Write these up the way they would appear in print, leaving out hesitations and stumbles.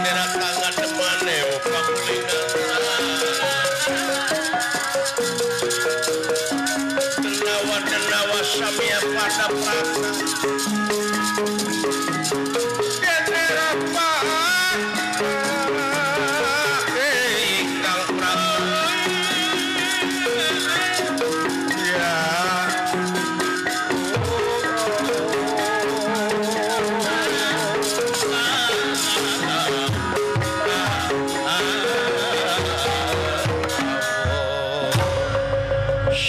Bendera tangan demane pakulingan. Denawa denawa samia pada prata. Bendera ingkang prata. Ya.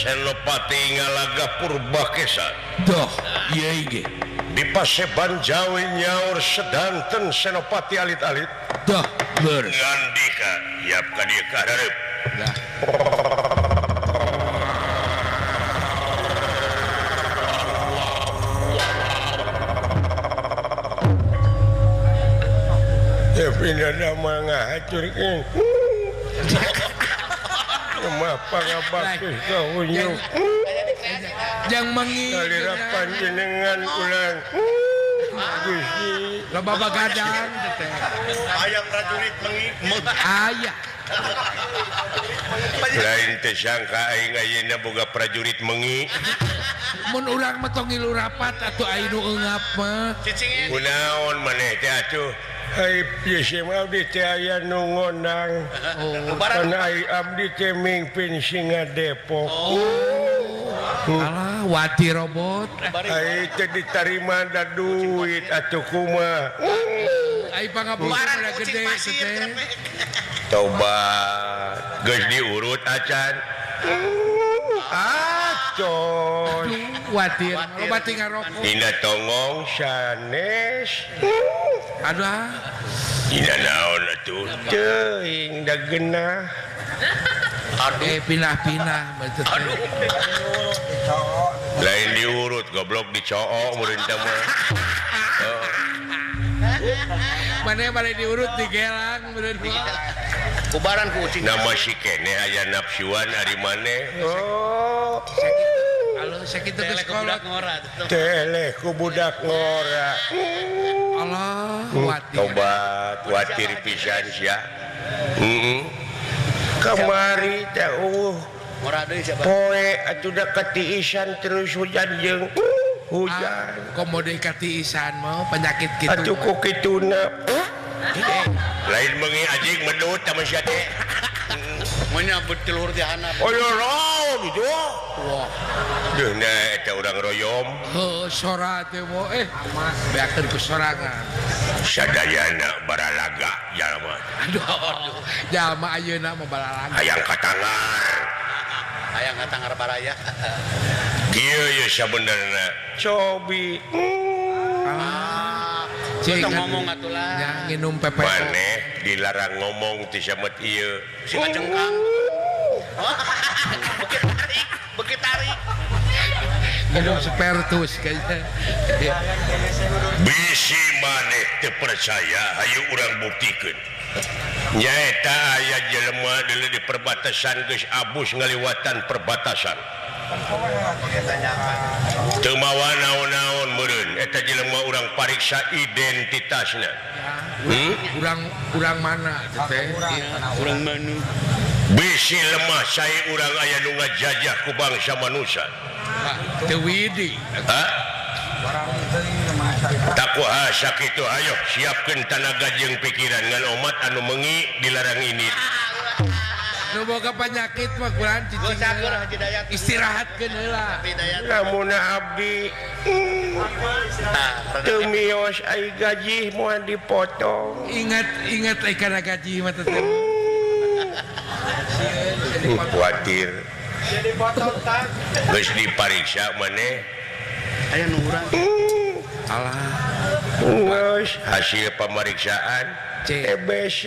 Senopati ngalaga Purbakesa. Doh, ieu ge. Di Paseban Jawi nyaur sedanten Senopati alit-alit. Doh, leres. Ngandika yap ka dieu ka hareup. Dah. Ya pindah mah ngahacurkeun. Mah pangabakti ka unyuk. Jang mengi salira panjenengan ulang Gusti loba bagadang teh hayang prajurit mengi aya lain teh sangka aing ayeuna boga prajurit mengi mun urang mah tong ngilu rapat atuh aya nu eungap mah kunaon maneh teh atuh ai pieu mah abdi teh aya nu ngondang kana ai abdi teh mingpin Singa Depok. Alah wati robot ai teh ditarima da duit atuh kumaha ai pangaburan gede teh tobat geus diurut acan acon watir loba tinggal rokok dina tongong sanes aduh dina naon atuh teuing da geunah. Aduh, pindah-pindah aduh. Lain diurut goblok dicook meureun teh mah. Mana bade diurut digelang meureun. Kubaran ku ucing. Nama si kene aya nafsuan ari maneh. Oh. Halo, sakitu geus kolot. Tele ku budak ngora. Allah, watir. Tobat, watir pisan sia. Heeh. Kamari teh eueuh poe atuh da katiisan terus hujan jeung hujan. Komo deui katiisan mah penyakit kitu. Atuh ku kituna. Lain meungi anjing medut tah sia teh. Menyabut telur di handap. Oh ya raon itu. Wah. Deuh na eta urang royom. Heuh sora teh mo beakeun ku sorangan. Sadayana baralaga jalma. Aduh, aduh. Jalma ayeuna mah baralaga. Hayang katangar. Hayang katangar baraya. Kieu ye sabenerna. Cobi. Cing ngomong atuh lah. Nya nginum pepe. Maneh dilarang ngomong ti samet ieu. Si kajengkang. Beuki tarik, beuki tarik. Minum spertus kayaknya. Bisi maneh teu percaya hayu urang buktikeun. Nyaeta aya jelema deuleu di perbatasan geus abus ngaliwatan perbatasan. Teu mawa naon-naon meureun eta jelema urang pariksa identitasna. Urang mana teh? Urang mana? Bisi lemah sae urang aya nu ngajajah ku bangsa manusia. Teu widi. Hah? Takuha sakitu ayo siapkeun tanaga jeung pikiran ngan omat anu mengi dilarang ini. Nu boga penyakit mah kurang cicing. Istirahatkeun heula. Lamun abdi teu mios ai gaji moal dipotong. Ingat ingat ai kana gaji mah teh. Kuatir. Geus dipariksa maneh. Aya nu urang. Alah. Geus hasil pemeriksaan TBC.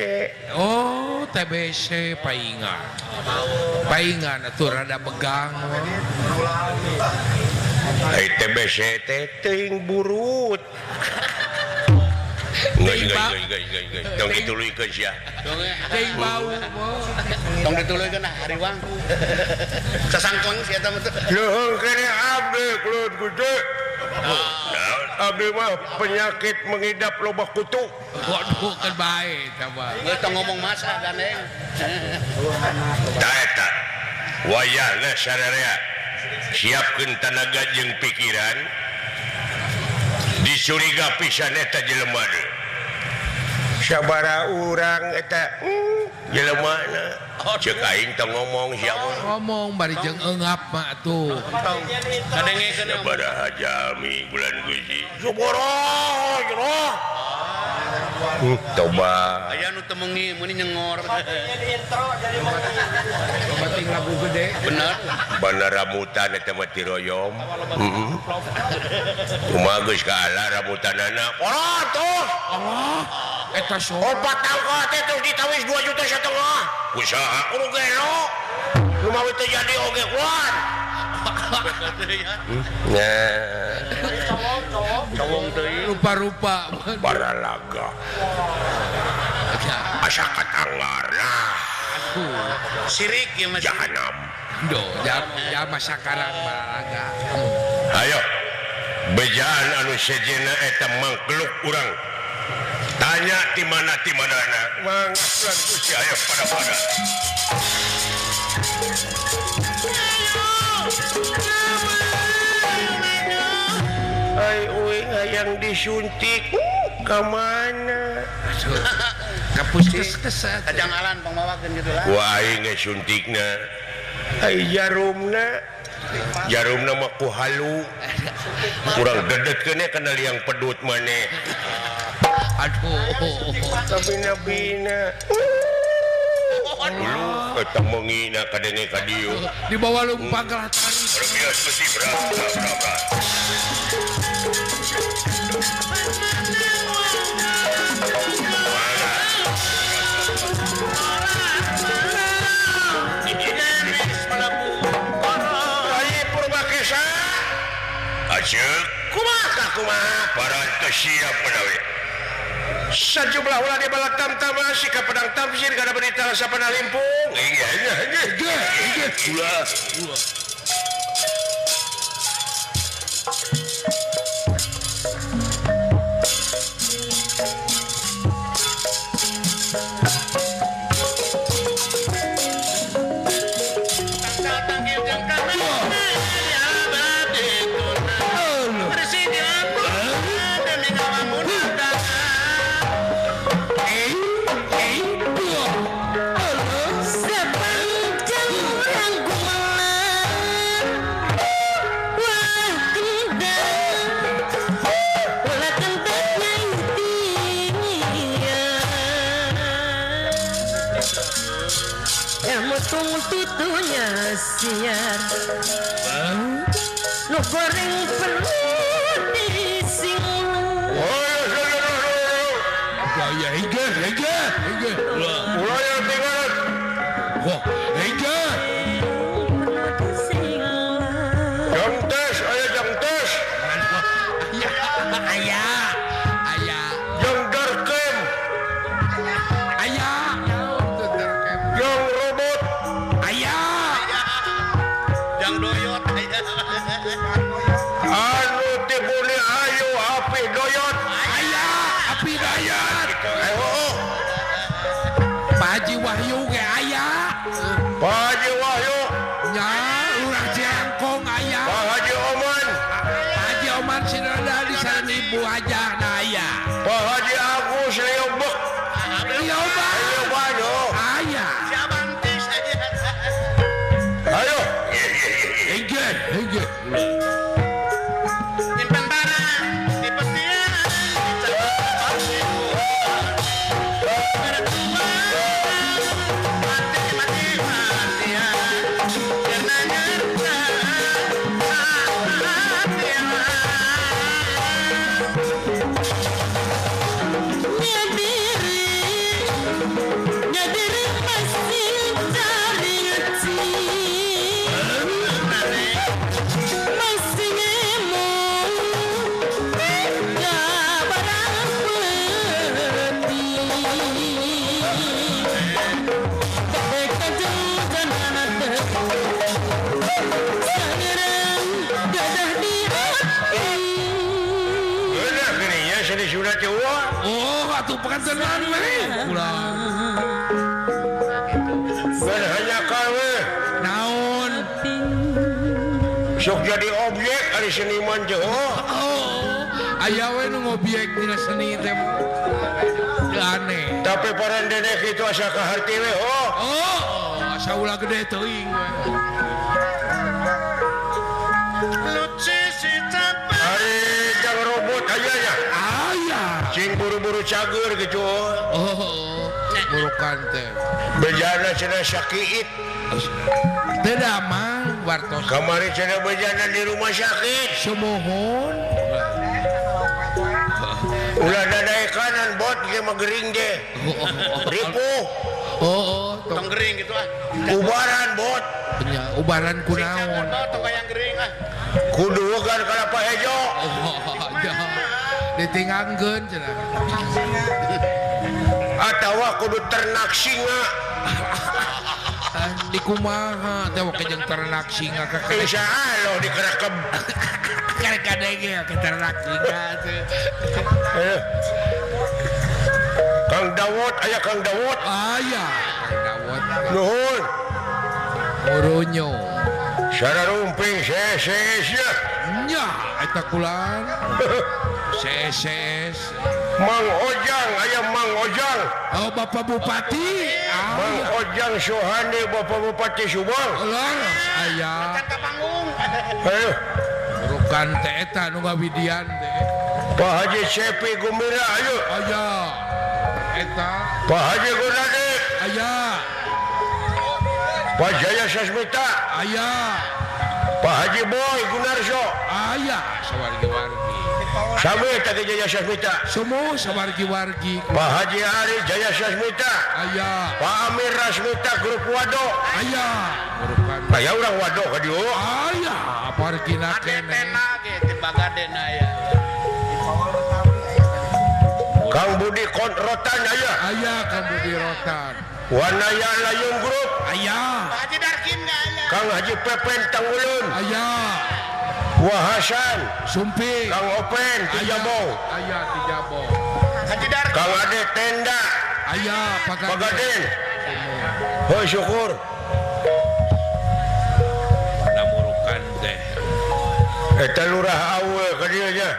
Oh, TBC paingan. Paingan atuh rada begang. Ai TBC teh teuing burut. Geus. Tong dituluykeun sia. Teuing bau. Tong dituluykeun ah hariwang. Sasangkong sia eta mah. Luhur kene abdi kelut gede. Abdi mah penyakit mengidap loba kutu. Waduh kan bae coba. Geus tong ngomong masa gandeng. Tah eta. Wayahna sararea. Siapkeun tanaga jeung pikiran. Dicuriga pisan eta jelema deui. Sabara urang eta jelemana. Ceuk aing tong ngomong sia mah. Ngomong bari jeung eungap mah atuh. Kadengekeun sabaraha jalmi bulan Gusti. Suboro jero. Toba. Aya nu teu meungi meuni nyengor. Bating lagu gede. Bener. Bana rambutan eta mah tiroyom. Heeh. Kumaha geus kaala rambutanana. Ora tuh. Allah. Eta opat tangka teh terus ditawis 2,5 juta. Usaha kudu gelo. Nu mawi teu jadi oge kuat. Nah. Cowong teuing rupa-rupa baralaga. Asa katanggarna. Sirik ieu mah. Jahanam. Do, jam masakaran baralaga. Ayo. Bejaan anu sejenna eta mangkluk urang. Tanya di mana Mang Gusti ayo pada-pada. Ai uing hayang disuntik ka mana? Ka puskesmas kajangalan pangmawakeun kitu lah. Ku aing ge suntikna. Ai jarumna. Jarumna mah ku halu. Kurang dedetkeun kana liang pedut maneh. Aduh, kabina-bina. Dulu eta mengina kadenge ka dieu. Di bawah lumpang kalah tarik. Bias besi berat, berat. Rai Purwakesa. Aceuk, kumaha kumaha parantos siap padawe. Sajumlah ulah di balak tamtama sikap pedang tamsir kada berita sapana limpung. Iya iya iya iya. Ulah. Siar nu goreng perlu disinggung. Ya hige hige hige. Ulah yang tinggal. Wah, hige. Jangtes, aya jangtes. Aya, aya. Jang darkem. Aya. Jang robot. Aya. Doyot anu tibuni ayu api doyot aya api doyot Pak Haji Wahyu ge aya Pak Haji Wahyu nya lurah Ciangkong aya Pak Haji Oman Pak Haji Oman sinada di sareng ibu hajah na aya Pak Haji Agus Liobek Liobek aya Siabantis ayo. Hege. Nyimpen barang di petian diri. Pangantenan we ulah. Ngan hanya kawe. Naon? Sok jadi objek ari seniman teh. Oh, aya we nu ngobyek dina seni teh. Aneh. Tapi parandene kitu asa kaharti we oh. Oh, asa ulah gede teuing we. Ari jang robot aya nya. Aya. Cing buru-buru cager gitu. Oh, burukan teh. Bejana cenah sakiit. Teu damang wartos. Kamari cenah bejana di rumah sakit. Sumuhun. Ulah dadaekanan bot ge mah gering deh. Ripuh. Oh, tong gering gitu ah. Ubaran bot. Nya ubaran kunaon? Tong hayang gering ah. Kudu kan kalapa hejo. Ditingangkeun cenah. Atawa kudu ternak singa. Di kumaha teh we jeung ternak singa ka insyaallah dikerekep. Karek kadenge ke ternak singa teh. Kang Dawud aya Kang Dawud. Aya Kang Dawud. Nuhun. Murunyo. Sararumping seses nya. Nya eta kulan. Seses. Mang Ojang aya Mang Ojang. Oh Bapak Bupati. Mang Ojang Sohandi Bapak Bupati Subang. Leres aya. Macan ka panggung. Ayo. Burukan teh eta nu ngawidian teh. Pak Haji Cepi Gumbira ayo. Aya. Eta. Pak Haji Gunadi. Aya. Pak Jaya Sasmita. Aya. Pak Haji Boy Gunarso. Aya sawargi-wargi. Sami tadi Jaya Sasmita. Semua sawargi-wargi. Pak Haji Ari Jaya Sasmita. Aya. Pak Amir Rasmita grup Wado. Aya. Aya urang Wado ka dieu. Aya, parkina keneh. Adetena ge ti Bagaden aya. Kang Budi Rotan aya. Aya Kang Budi Rotan. Wanaya Layung Grup. Aya. Pak Haji Darkin aya. Kang Haji Pepen Tanggulun. Aya. Wahasan Sumping. Kang Open Tijabo. Aya Tijabo. Haji Darkin. Kang Ade Tenda. Aya Pagaden. Hoi syukur. Namurukan teh. Eta lurah awe ka dieu nya.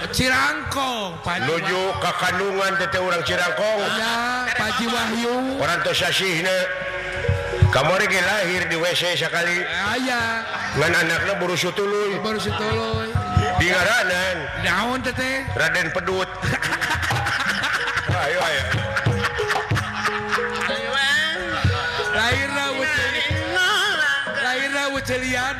Cirangkong nuju ka kandungan teh urang Cirangkong. Aya Pak Haji Wahyu. Orang teh sasihna. Kamari ge lahir di WC sakali. Aya. Ngan anakna buru sutuluy. Buru sutuluy. Di ngaranan. Naon teh teh? Raden Pedut. Ayo ayo. Lahirna lahirna wucelian.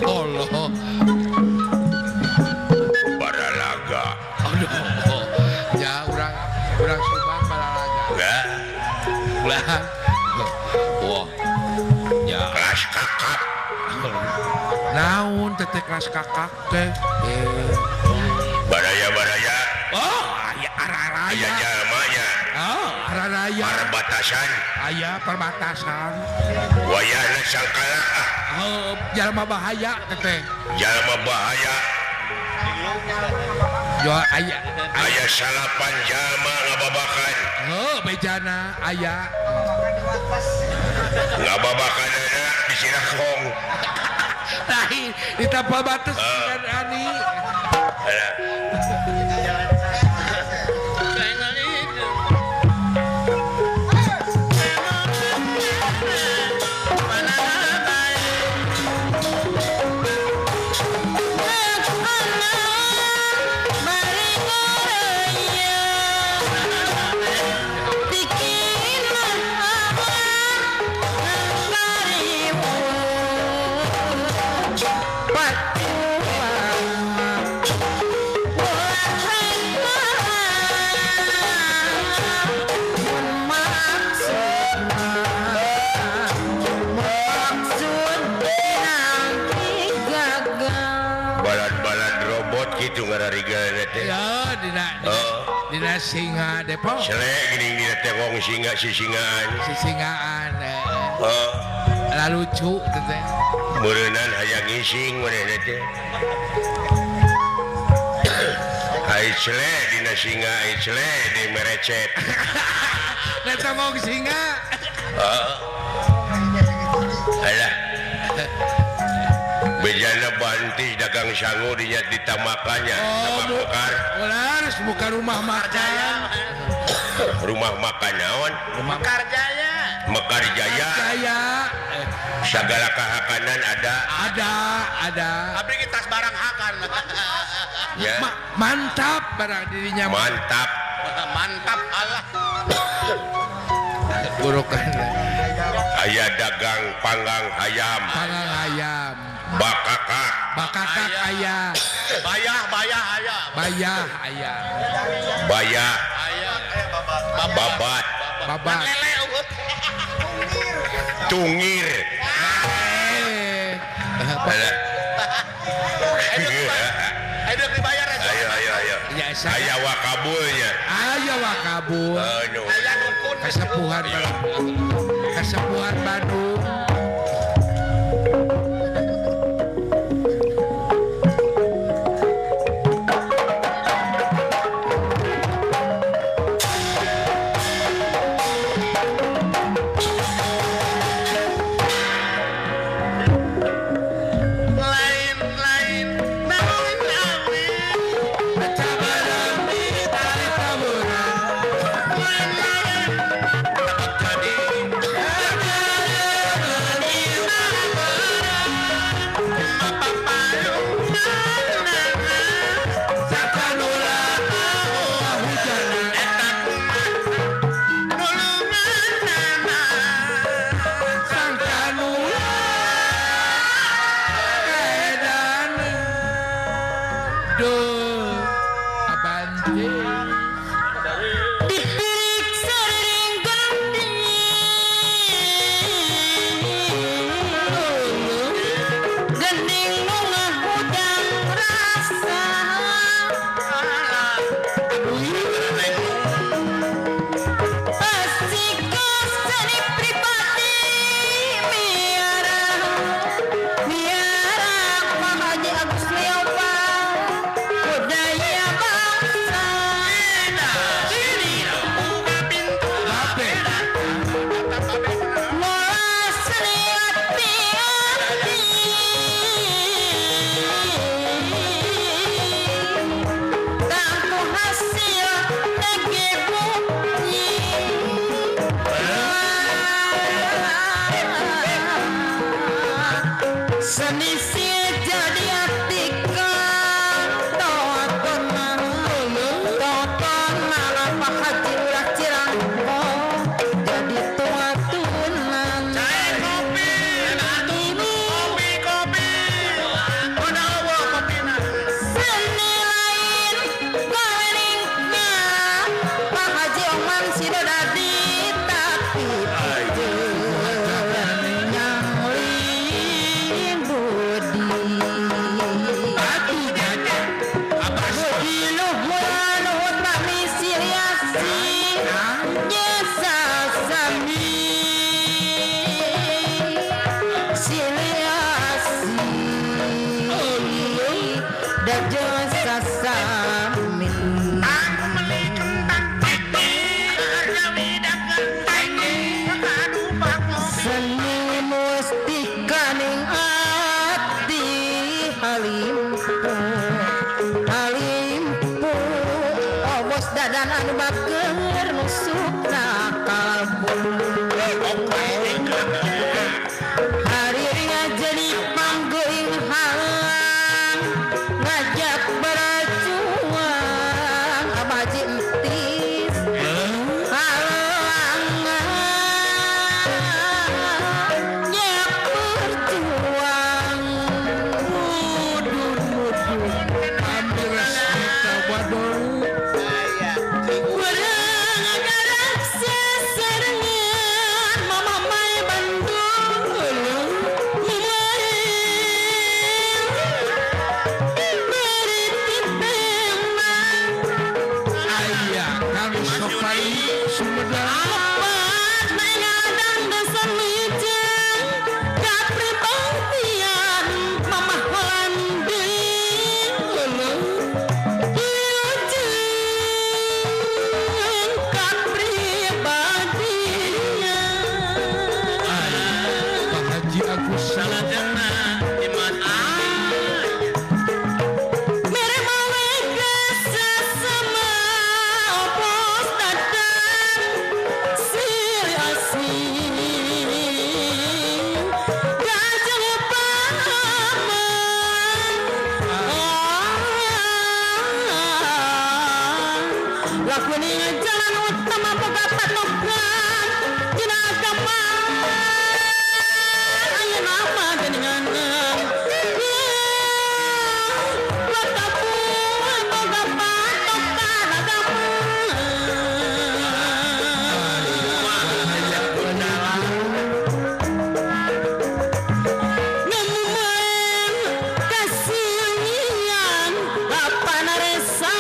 Allah. Baralaga. Aduh. Ya urang urang Subang baralaga. Enggak. Ulah. Wah. Ya. Kelas kakap. Naon teh kelas kakak teh? Baraya-baraya. Oh, aya araraya. Aya jalmanya. Oh, araraya. Perbatasan. Aya perbatasan. Wayahna sangkala. Oh, jalma bahaya teh. Jalma bahaya. Yo aya. Aya salapan jalma ngababakan. Heuh, bejana aya. Ngababakanana di Cirangkong. Lain di tapal batas dengan ani. Ya, dina singa Depok. Selek geuning dina teh wong singa sisingaan. Sisingaan. Heeh. Lalucu teh. Meureunnan hayang ngising manehna teh. Ai cele dina singa, ai cele di merecet. Eta mong singa. Heeh. Alah. Bejana bantis dagang sangu dinya ditamakannya sama mekar. Ulah buka rumah makan. Rumah makan naon? Mekar Jaya. Mekar Jaya. Jaya. Segala kahakanan ada. Ada, ada. Abdi kita barang hakan. Ya. Mantap barang dirinya. Mantap. Mantap Allah. Burukan. Aya dagang panggang ayam. Panggang ayam. Bakakak. Bakakak aya. Bayah, bayah aya. Bayah aya. Bayah. Aya. Babat. Babat. Tungir. Ayo dibayar aja. Ayo ayo ayo. Aya wakabulnya. Aya wakabul. Aya dukun. Kasepuhan. Kasepuhan Bandung. Mama Holandi. Lakuning jalan utama boga patokan dina agama ayeuna mah geuningan boga patokan agama nemuan kasihan lapan resa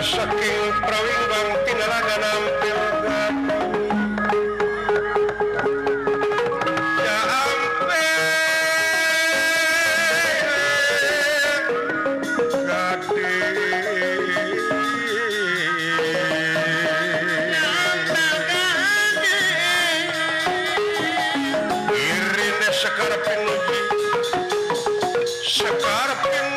saking prawingbang tinalangan ampil ya ampil gati irine sekar pinuji sekar pinuji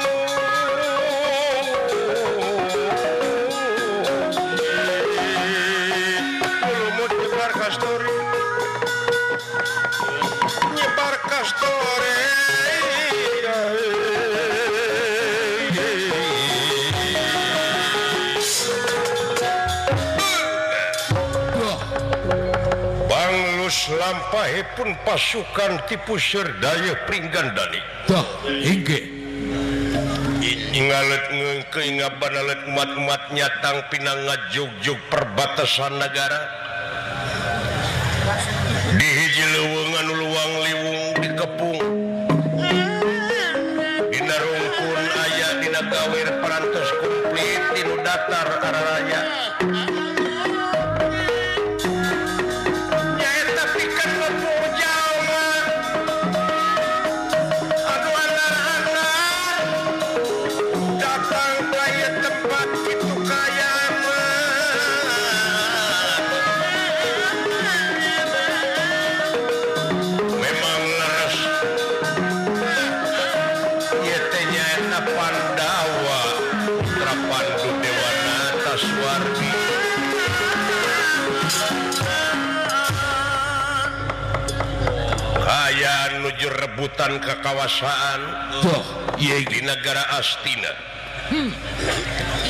lampahipun pasukan tipu serdaya Pringgandani. Tah, inggih. Ngalet ngeukeun alet umat-umat nyatang pinang ngajugjug perbatasan negara. Di hiji leuweung anu luang liwung dikepung. Dina rungkun aya dina gawir parantos komplit dinu datar araraya. Menuju rebutan kekawasaan di negara Astina.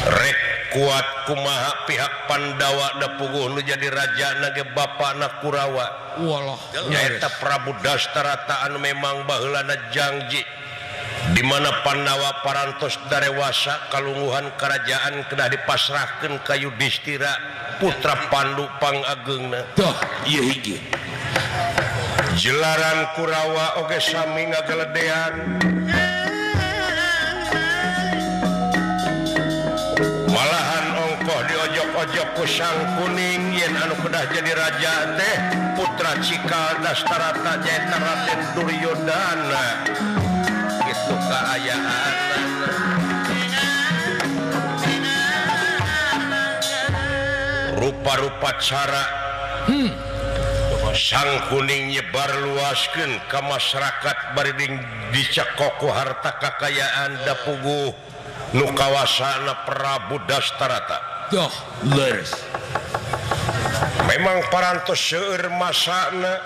Rek kuat kumaha pihak Pandawa da puguh nu jadi raja nage bapana Kurawa. Walah, nyaeta Prabu Dastarata anu memang baheulana janji di mana Pandawa parantos darewasa kalungguhan kerajaan kedah dipasrahkeun ka Yudhistira putra Pandu pangageungna. Tah, ieu hiji. Jelaran Kurawa oge sami ngageledean. Malahan ongkoh diojok-ojok ku Sang Kuning yen anu kedah jadi raja teh putra Cikal Dastarata nyaeta Raden Duryodana. Kitu kaayaan. upacara. Sang kuning nyebar luaskeun ka masyarakat bari dicekok ku harta kakayaan dapuguh nu kawasana Prabu Dastarata. Doh leres. Memang parantos seueur masana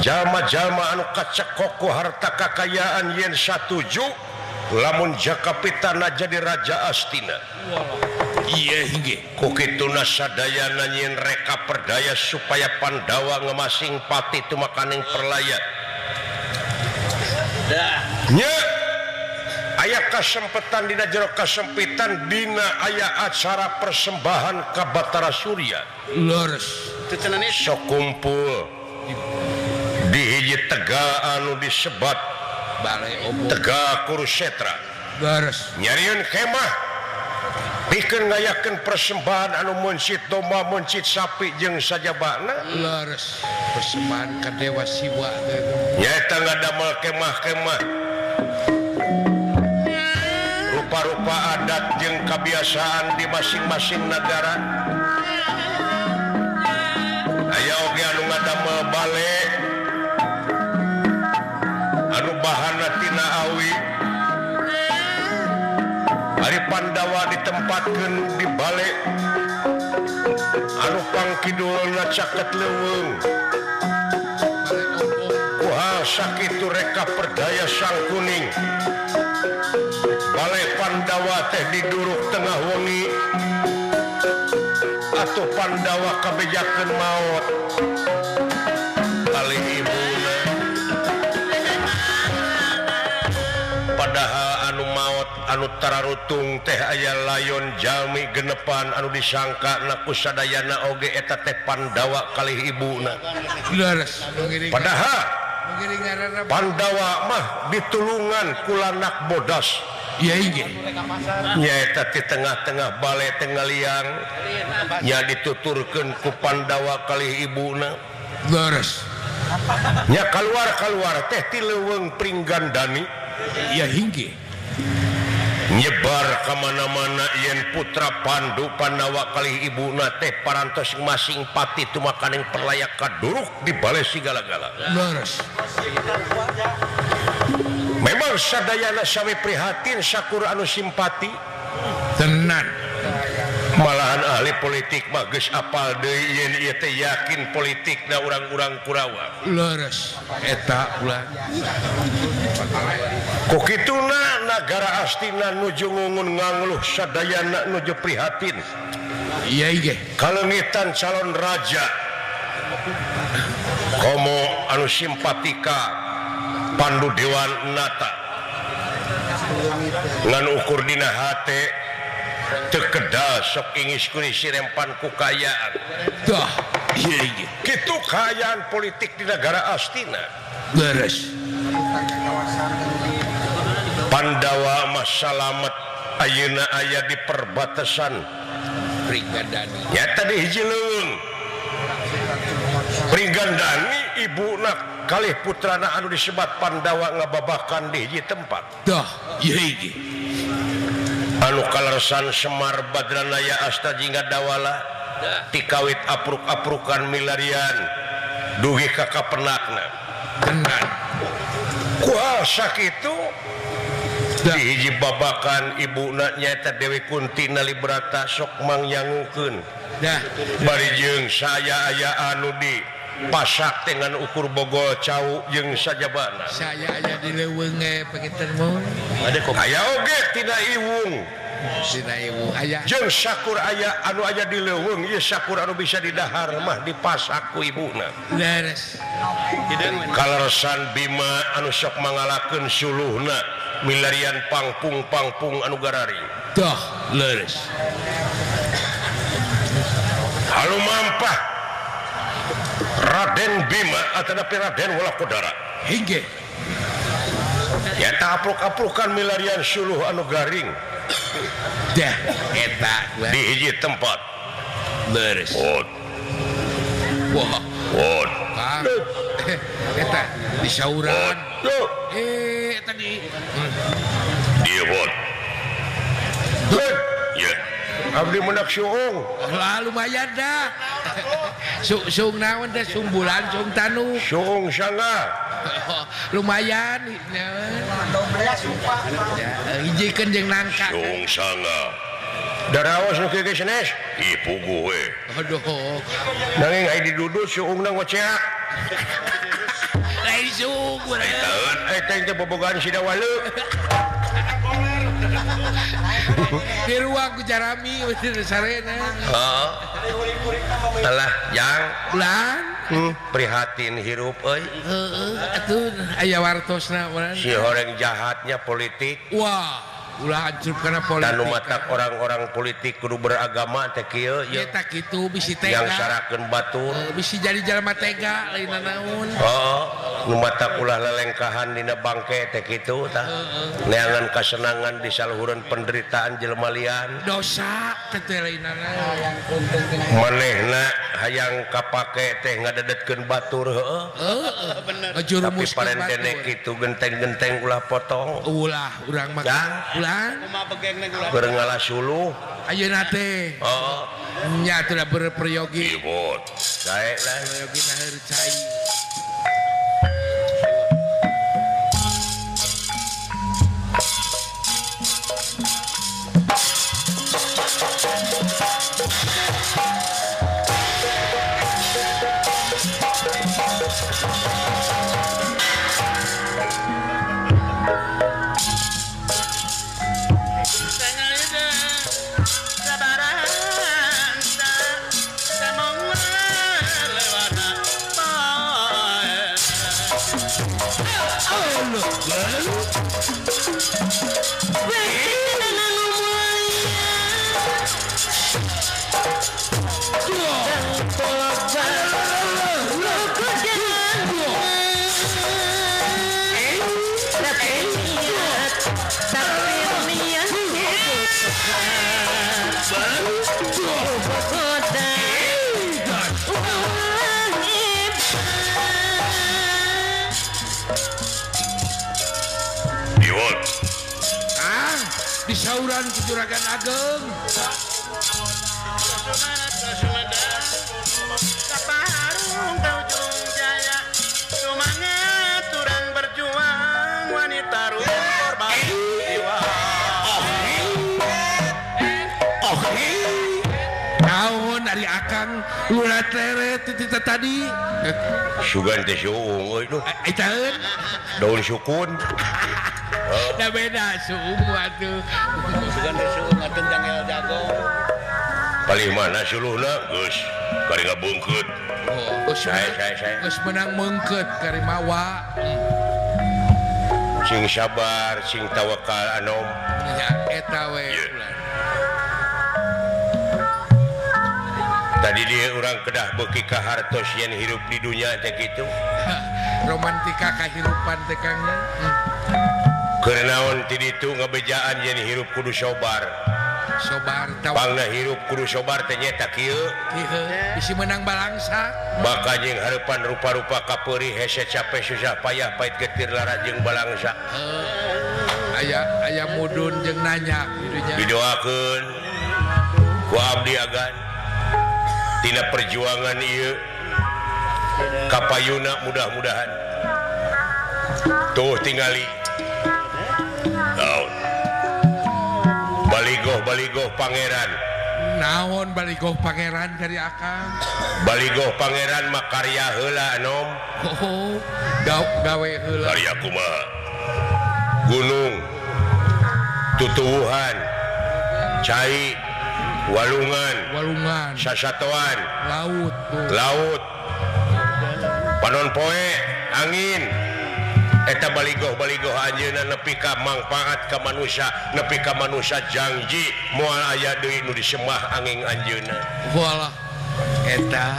jalma-jalma anu kacekok ku harta kakayaan yen satuju lamun Jaka Pitana jadi raja Astina. Iya inggih. Ku kituna sadayana nyeun reka perdaya supaya Pandawa ngemasing pati tumakaning perlaya. Nya aya kasempetan dina jero kasempitan dina aya acara persembahan ka Batara Surya. Leres. Sok kumpul di hiji tegal anu disebat Balai Obo. Tegal Kurusetra. Leres. Nyarieun kemah pikeun ngayakeun persembahan anu meuncit domba, meuncit sapi jeung sajabana. Leres. Persembahan ka Dewa Siwa teh. Nyaeta ngadamel kemah-kemah. Rupa-rupa adat jeung kebiasaan di masing-masing negara. Aya oge anu ngadamel bale anu bahana tina awi. Ari Pandawa ditempatkeun di bale anu pangkidulna caket leuweung. Kuha sakitu reka perdaya Sang Kuning. Bale Pandawa teh diduruk tengah wengi atuh Pandawa kabejakeun maot kalih ibuna. Padahal anu maot anu tararutung teh aya layon jalmi genepan anu disangka na ku sadayana oge eta teh Pandawa kalih ibuna. Leres. Padahal Pandawa mah ditulungan ku lanak bodas. Iya inggih. Nyaeta di tengah-tengah bale tengah liang nya dituturkeun ku Pandawa kalih ibuna. Leres. Nya kaluar-kaluar teh ti leuweung Pringgandani. Iya inggih. Nyebar ka mana-mana yen putra Pandu Pandawa kalih ibuna teh parantos masing pati tumakaning perlaya kaduruk di bale sigala-gala. Leres. Memang sadayana sami prihatin sakur anu simpati. Tenan. Malahan ahli politik mah geus apal deui yen ieu teh yakin politikna urang-urang Kurawa. Leres. Eta ulah. Ku kituna nagara Astina nuju ngungun ngangluh sadayana nuju prihatin. Iya inggih. Kaleungitan calon raja komo anu simpatika Pandu Dewan Nata ngan ukur dina hate teu kedal sok ingis kurisi rempan ku kaayaan. Dah ieu ieu kitu kaayaan politik di negara Astina. Leres. Pandawa mah salamet ayeuna aya di perbatasan Pringgandani. Nyata di hiji leuweung Pringgandani ibuna kalih putrana anu disebat Pandawa ngababakan di hiji tempat. Dah ieu ieu anu kaleresan Semar Badranaya asta jingga dawala tikawit apruk-aprukan milarian dugi ka kapenakna. Tenan. Kuha sakitu di hiji babakan ibuna nyaeta Dewi Kunti Nalibrata sok mangyangukeun. Dah bari jeung saya aya anu di pasak dengan ukur bogol cau jeung sajabana. Saya aya di leuweung ge panginten mun. Aya oge tina iwung. Tina iwung aya. Jeung sakur aya anu aya di leuweung ieu sakur anu bisa didahar mah dipasak ku ibuna. Leres. Kaleresan Bima anu sok mangalakeun suluhna milarian pangpung-pangpung anu gararing. Dah leres. Halumampah Raden Bima atanapi Raden Walakodara. Inggih. Nyata apruk-aprukan milarian suluh anu garing. Dah eta di hiji tempat. Leres. Wot. Wah. Wot. Eta di sauran. Eta di Dia wot. Ya. Abdi menak suung. Lah lumayan dah. Suung naon teh sumbulan suung tanu. Suung sangga. Lumayan. Hijikeun jeung nangka. Suung sangga. Daraos nu kieu ge sanes? Ih puguh we. Aduh. Nanging ai didudut suungna ngoceak. Lain suung urang. Eta teh bobogohan si Dawale. Di ruang ku jarami sarena. Heeh. Alah jang ulang prihatin hirup euy. Heeh atuh aya wartosna urang. Si horeng jahatnya politik. Wah, ulah hancur kana politik. Dan nu matak orang-orang politik kudu beragama teh kieu ye. Eta kitu bisi tega. Yang sarakeun batur. Bisi jadi jalma tega lain naon. Heeh, nu matak ulah lelengkahan dina bangke teh kitu tah. Neangan kasenangan di saluhureun penderitaan jelema lian. Dosa teh lain naon. Manehna hayang kapake teh ngadedetkeun batur heueuh. Heeh, bener. Tapi parentene kitu genteng-genteng ulah potong. Ulah urang mah. Ulah. Kumaha begengna ulah. Keur ngalah suluh. Ayeuna teh. Heeh. Nya atuh da berperyogi. Ibot. Sae lah peryogi naheur cai. Disauran ku Juragan Ageng. Kaparung ka ujung jaya, semangat urang berjuang, wanita korban jiwa. Naon ari akang urat leret tita tadi. Sugan teh suung euy duh. Itaeun daun sukun. Da beda suung atuh. Sugan teh suung atuh jangel jago. Palih mana suluhna geus kari ngabeungkeut. Oh, sae. Geus menang meungkeut kari mawa. Sing sabar, sing tawakal anom. Ya eta we. Tadi dia orang kedah beuki ka hartos yen hirup di dunya teh kitu. Romantika kahirupan teh Kang nya. Keur naon ti ditu ngabejaan yen hirup kudu sobar. Sobar pangna hirup kudu sobar teh nyeta kieu. Kieu bisi menang balangsa. Baka jeung hareupan rupa-rupa kapeurih hese capek susah payah pait getir lara jeung balangsa. Aya aya mudun jeung nanya kitu nya. Didoakeun ku abdi agan tina perjuangan ieu kapayuna mudah-mudahan tuh tingali naon baligoh-baligoh pangeran naon baligoh pangeran dari akang baligoh pangeran mah karya heula anom. Oh, gawe heula karya kumaha gunung tutuwuhan cai walungan, walungan, sasatoan, laut, tuh. Laut, panon poe, angin, eta baligoh-baligoh anjeunna nepi ka mangpaat ka manusia, nepi ka manusia janji moal aya deui nu disemah angin anjeunna. Walah, eta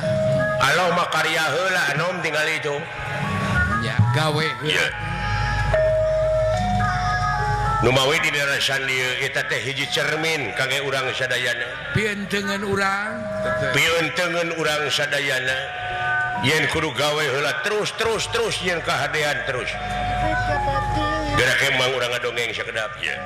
aloh mah karya heula anom tingali itu. Nya gawe heula. Numawi di darasan dieu eta teh hiji cermin kangge urang sadayana. Pientengeun urang, pientengeun urang sadayana. Yen kudu gawe heula terus terus terus yen kahadean terus. Geura kemang urang ngadongeng sakedap ye.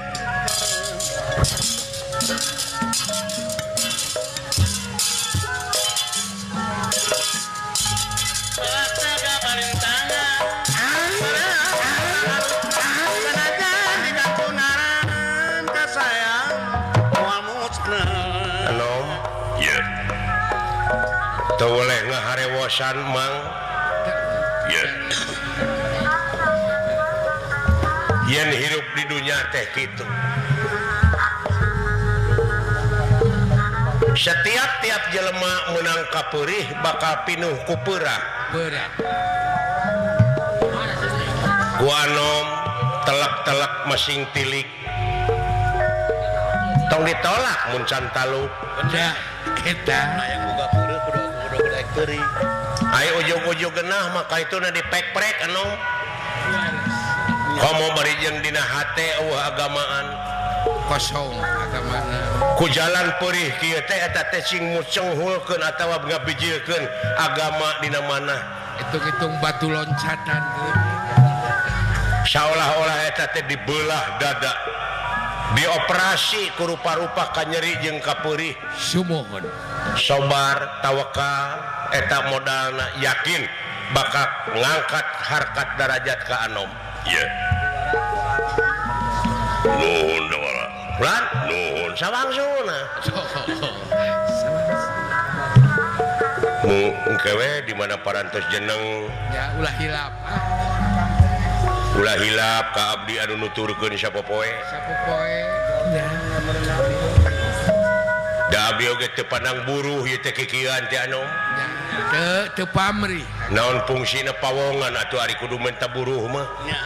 Boleh ngaharewosan Mang yen hirup di dunia teh kitu. Setiap tiap jelema menang kapeurih bakal pinuh ku peurah. Ku anom telak-telak masing tilik. Tong ditolak mun can taluk. Eta hayang boga peureuh kudu kudu peurih. Ayo ujug-ujug genah maka itu na dipek-prek anom. Komo bari jeung dina hate eueuh agamaan. Kosong agamana. Ku jalan peurih kieu teh eta teh sing mucenghulkeun atawa ngabijilkeun agama dina mana. Hitung-hitung batu loncatan. Saolah-olah eta teh dibelah dada. Dioperasi ku rupa-rupa kanyeri jeung kapeurih. Sumuhun. Sobar tawakal eta modalna yakin bakal ngangkat harkat darajat ka anom. Ye. Nuhun dawala. Lan nuhun sawangsuna. Mu engke we di mana parantos jeneng. Ya ulah hilap. Ulah hilap ka abdi anu nuturkeun sapopoe. Sapopoe. Ya. Da abdi oge teu pandang buruh ieu teh kikieuan teh anu. Ya, teu teu pamrih. Naon fungsina pawongan atuh ari kudu menta buruh mah. Nya.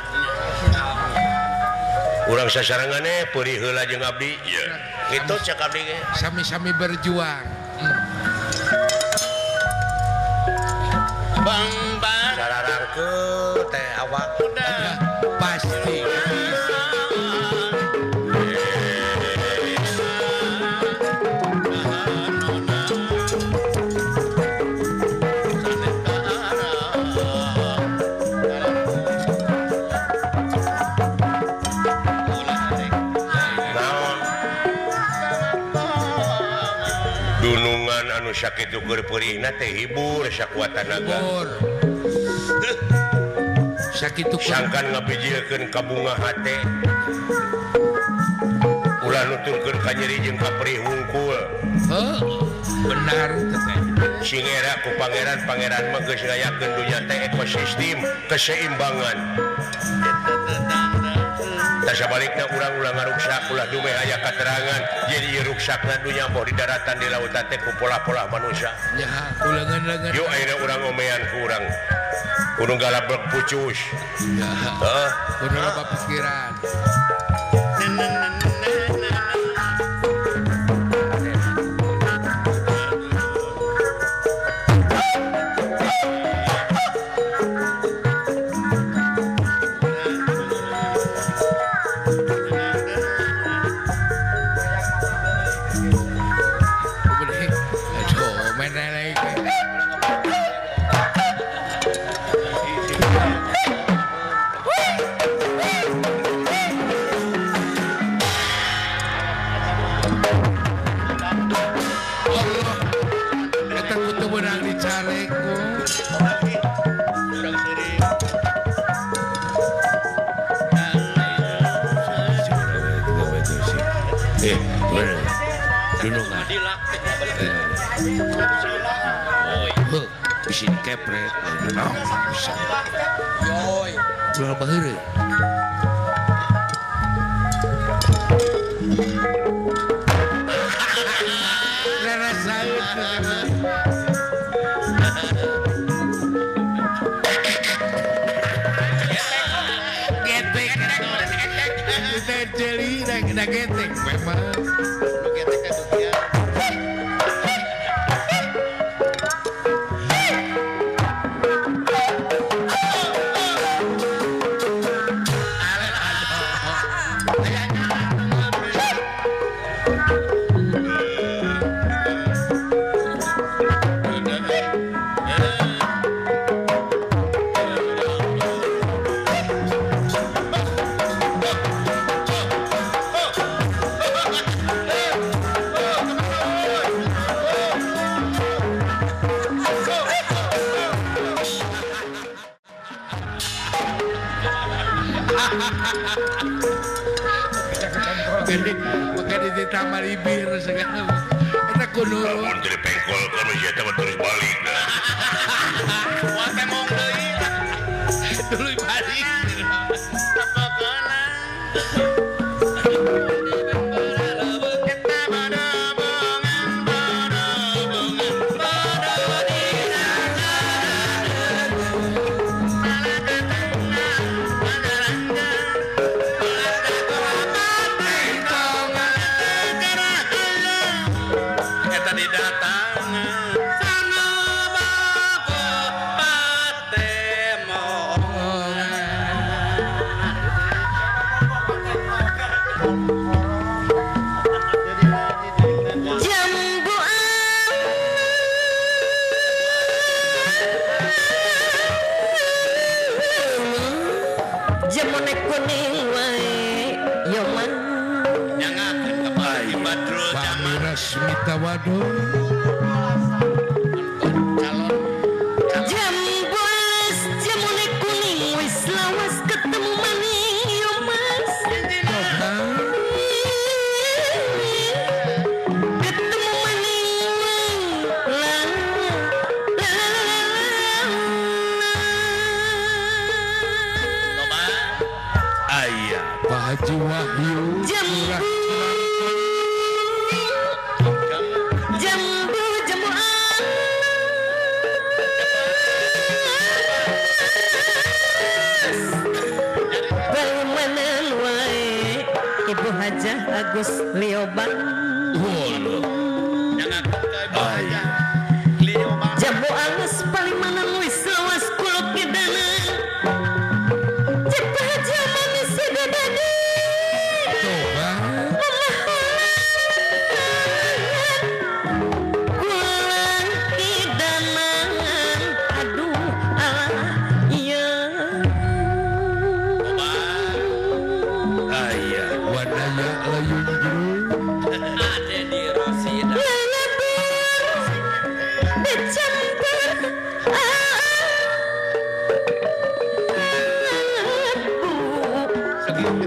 Urang sasarangane peurih heula jeung abdi. Ieu. Kitu cek abdi ge. Sami-sami berjuang. Bang bang sararangkeut teh awak. Pasti. Dunungan anu sakitu keur peurihna teh hibur sakuat tanaga. Sakitu sangkan ngabijilkeun ka bunga hate. Ulah nuturkeun ka nyeri jeung ka perih wungkul. Heuh, benar teh. Sing era ku pangeran-pangeran mah geus ngayakeun dunya teh ekosistem keseimbangan. Tah sabalikna urang ulah ngaruksak ulah dumeh aya katerangan jadi ieu ruksakna dunya boh di daratan di lautan teh ku pola-pola manusia. Ya, ku leungeun-leungeun. Yuk ayeuna urang omean ku urang. Kudu galabrek pucus. Ya. Heeh. Kudu loba pikiran. Bisi dikepret. Bisa. Yoi. Ulah baheureuy. Rarasaeun. Getek. Teh jeli da getek memang. Maka ditambah libir segala. Eta kudu. Lamun teu dipengkolkeun mah sia teh terus balik. Moal temong deui. Tuluy balik. Tepokona. Jambu alus jamune kuning wis lawas ketemu maning yo mas. Ketemu maning la la la la. Aya Pak Haji Wahyu. Jambu jambu jambu alus balimanan wae Ibu Hajah Agus Lioban. Jambu alus palimanan wis lawas kuluk ngedana cepat haja manis sedadadi.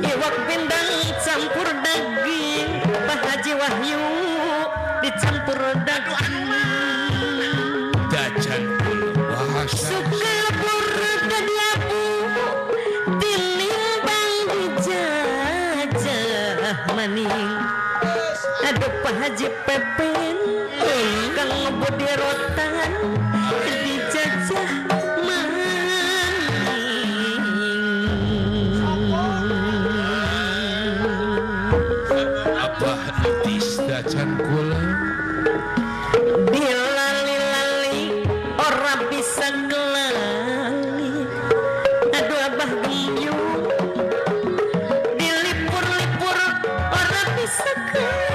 Iwak pindang campur daging Pak Haji Wahyu dicampur daging. Dajan suka dadi abu tinimbang dijajah maning. Aduh Pak Haji Pepin kang ngebodi rotan dijajah maning. Abah etis dacan kula dilali-lali ora bisa kelali. Aduh abah gemyu dilipur-lipur ora bisa kelipur.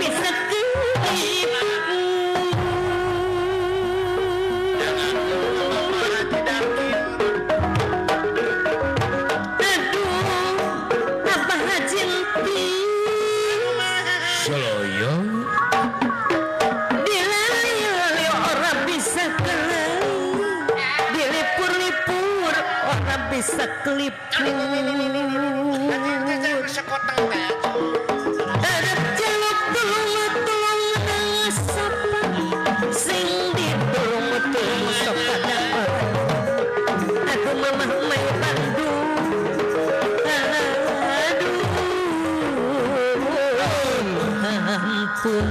Bisa kelipur. Arep jaluk tulung tulung sapa sing ditulung tulung sapa aku mamah mayu Bandung. Aduh ampun.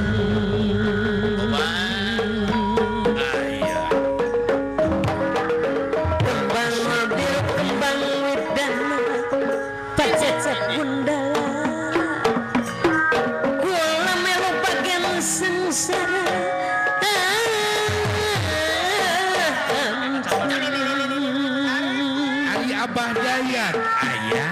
Ari Abah Dayat ayah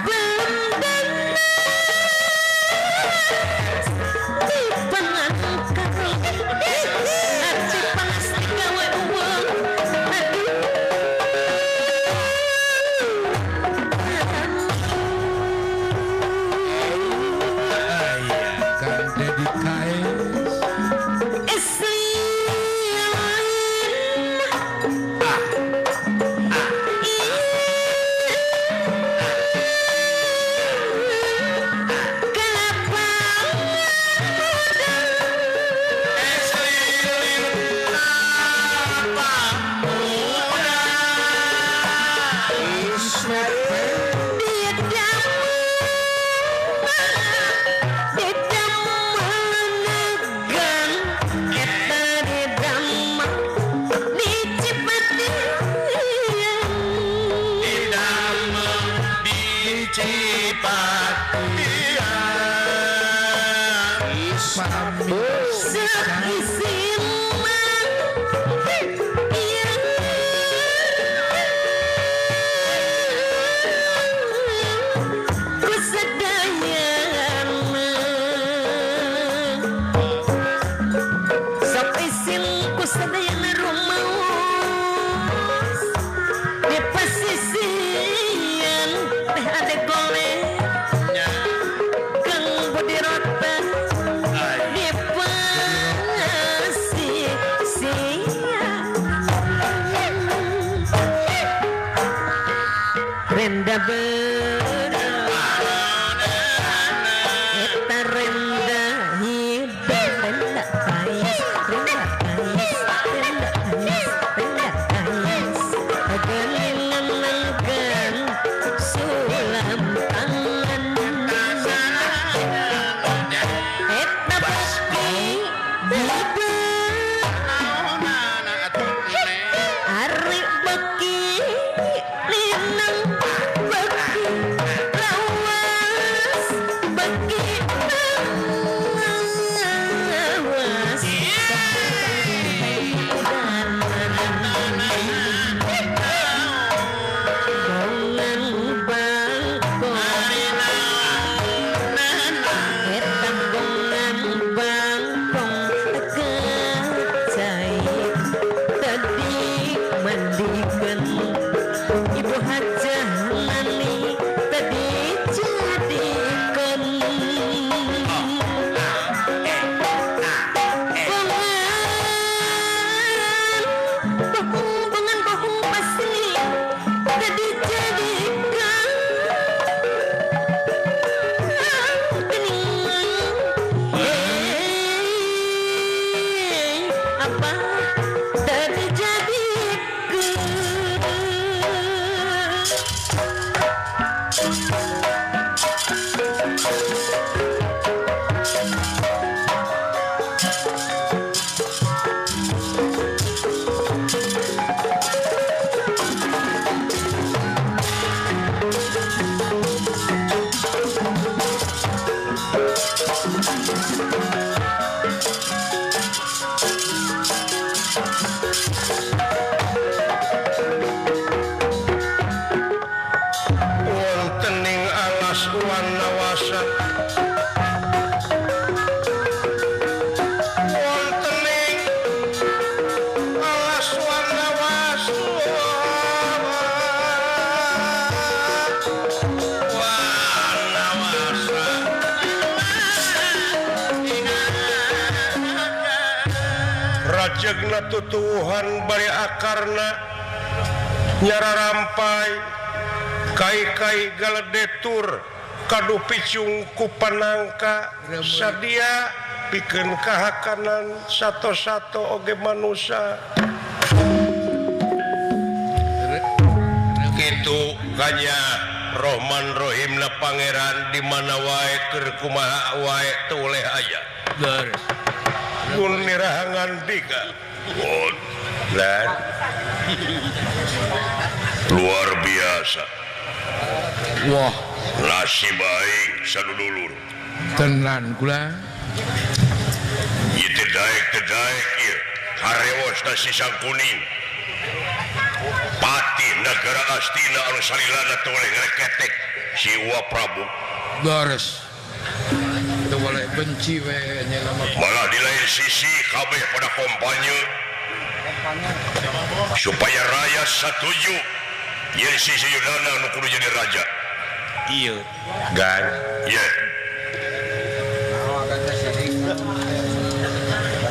Rejegna tutuhan bari akarna nyara rampai kai-kai galedetur kadu picung ku panangka sadia pikeun kahakanan sato-sato oge manusa kitu kanya Rohman Rohimna Pangeran di mana wae keur kumaha wae teu oleh aya leres mun nirahangan dika lan luar biasa wah nasib aing sadudulur tenan kula ieu teh daek ieu harewos na si Sangkuning Pati negara Astina anu salilana teu boleh ngareketek si Wa Prabu leres teu boleh benci we nya mah malah di lain sisi kabeh pada kampanye supaya rakyat satuju yen si Suyudana nu kudu jadi raja ieu gan ye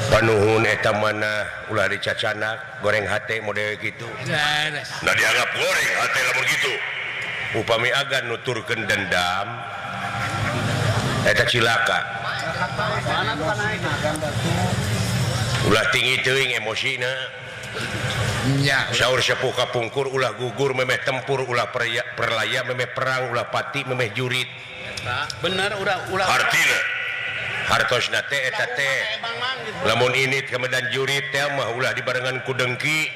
panuhun eta mana ulah dicacanak goreng hate model kitu nah dianggap goreng hate lamun kitu upami agan nuturkeun dendam eta cilaka ulah tinggi teuing emosina nya saur sepuh kapungkur ulah gugur memeh tempur ulah perlaya memeh perang ulah pati memeh jurit bener ulah ulah hartina hartosna teh eta teh lamun ini ka medan jurit teh mah ulah dibarengan ku dengki